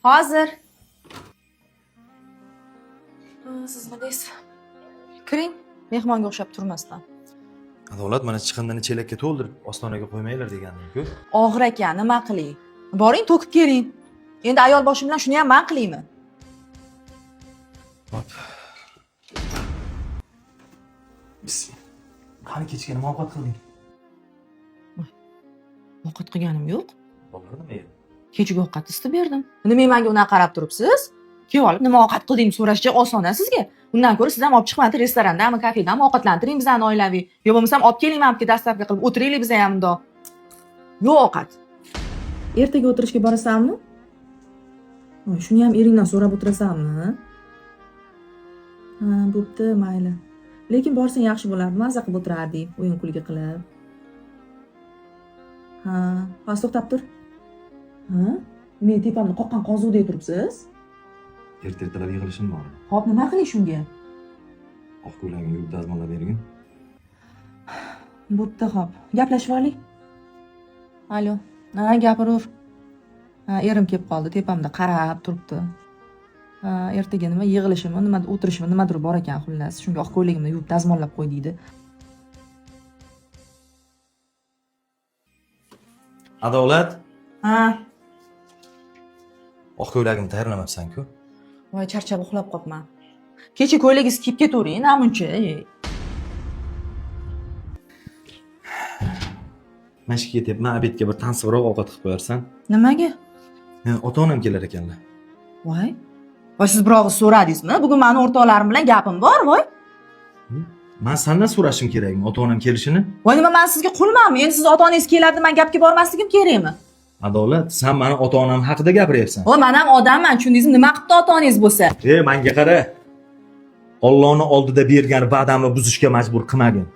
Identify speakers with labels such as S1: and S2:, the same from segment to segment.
S1: Hozir. Siz nima deysiz? Kiring, mehmonga o'xshab turmasdan.
S2: Adolat, mana chiqindini chelakka to'ldirib ostonaga qo'ymanglar degandim-ku.
S1: Og'ir ekan, nima qilay? Boring, to'kib keling. Endi ayol boshim bilan shuni ham man qilaymi?
S2: Hop. Bismillah. Qani kechga nima ovqat qilding?
S1: Ovqat qilganim yo'q.
S2: Bolalar nima yedi?
S1: Kechagi ovqat isitib berdim. Nima menga unaqa qarab turibsiz? Kelib olib nima ovqat qilding deb so'rashga oson a sizga. Undan ko'ra siz ham olib chiqmadi restorandami, kafedami ovqatlantiring bizani oilaviy. Yo bo'lmasam olib keling mana bu yerga dastavka qilib o'tiraylik biz ham bundoq. Yo'q ovqat. Ertaga o'tirishga borasanmi? Voy, shuni ham eringdan so'rab o'tirasanmi? Ha, bo'pti, mayli. Lekin borsang yaxshi bo'lardi, maza qilib o'tirardik, o'yin kulgi qilib. Ha, hozir to'xtab tur. Ha? Men tepamda qoqqan qozuqdek turibsiz?
S2: Erta ertalab yig'ilishim bor edi.
S1: Xo'p, nima qiling shunga?
S2: Oq ko'ylagimni yuvib dazmollab bergin.
S1: Bo'pti, xo'p. Gaplashib oling. Alo. Ha, gapiraver. Ha, erim kelib qoldi, tepamda qarab turibdi. Ha, ertaga nima yig'ilishimi, nima o'tirishimi, nimadir bor ekan xullas. Shunga oq ko'ylagimni yuvib dazmollab qo'y deydi.
S2: Adolat,
S1: Ha,
S2: oq ko'ylagimni tayyorlamabsan-ku.
S1: Voy, charchab uxlab qolibman. Kecha ko'ylagingizni kiyib ketavering, namuncha.
S2: Mana shu ketyapman, obedga bir tansiqroq ovqat qilib qo'yarsan.
S1: Nimaga?
S2: Ota-onam kelar ekanlar.
S1: Voy. Voy, siz bir og'iz so'radingizmi? Bugun mani o'rtoqlarim bilan gapim bor, voy.
S2: Man sandan so'rashim kerakmi ota-onam kelishini?
S1: Voy, nima men sizga qulmanmi? Endi siz ota-onangiz keladi, men gapga bormasligim kerakmi?
S2: Adolat, san mani ota-onam haqida gapiryapsan.
S1: Voy, men ham odamman, tushundingizmi? Nima qilibdi ota-onangiz bo'lsa?
S2: E, menga qara. Allohning oldida bergan va'damni buzishga majbur qilmagin.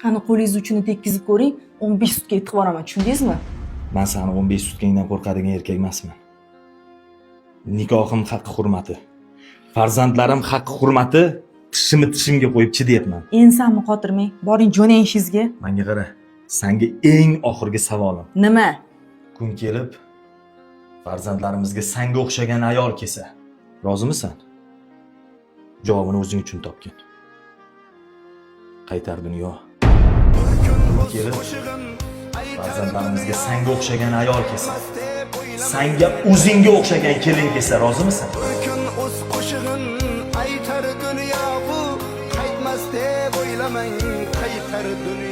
S1: Qani qo'lingiz uchini tekkizib ko'ring, 15 sutga yetib boraman, tushundingizmi?
S2: Men sani 15 sutkangdan qo'rqadigan erkak emasman. Nikohim haqqi hurmati, farzandlarim haqqi hurmati tishimni tishimga qo'yib chidayapman.
S1: Ensamni qotirmang, boring jo'nang ishingizga.
S2: Menga qara, sanga eng oxirgi savolim.
S1: Nima?
S2: Kun kelib farzandlarimizga sanga o'xshagan ayol kelsa, rozimisan? Javobini o'zing uchun topgin. Qaytar dunyo. Kun kelib farzandlarimizga sanga o'xshagan ayol kelsa, sanga o'zingga o'xshagan kelin kelsa, rozimisan?
S3: Bir kun o'z qo'shig'in aytar dunyo bu, qaytmas deb o'ylamang, qaytar dunyo.